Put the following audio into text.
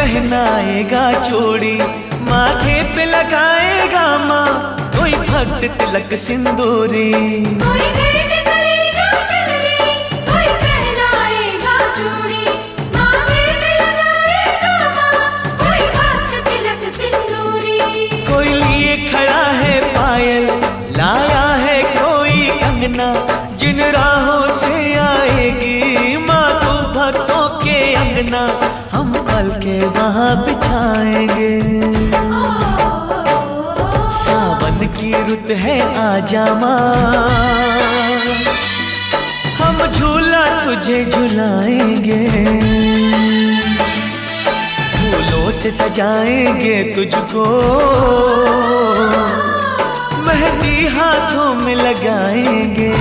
पहनाएगा चूड़ी, माथे पे लगाएगा माँ कोई भक्त तिलक सिंदूरी। कोई भेंट करेगा चुनरी, कोई पहनाएगा चूड़ी, माथे पे लगाएगा माँ कोई भक्त तिलक सिंदूरी। कोई लिए खड़ा है पायल, लाया है कोई कंगना, जिन राहों से आएगी माँ तू भक्तों के अंगना, हम पल के वहाँ बिछाएंगे। सावन की रुत है आजा माँ, हम झूला तुझे झुलाएंगे। फूलों से सजाएंगे तुझको, मेहंदी हाथों में लगाएंगे।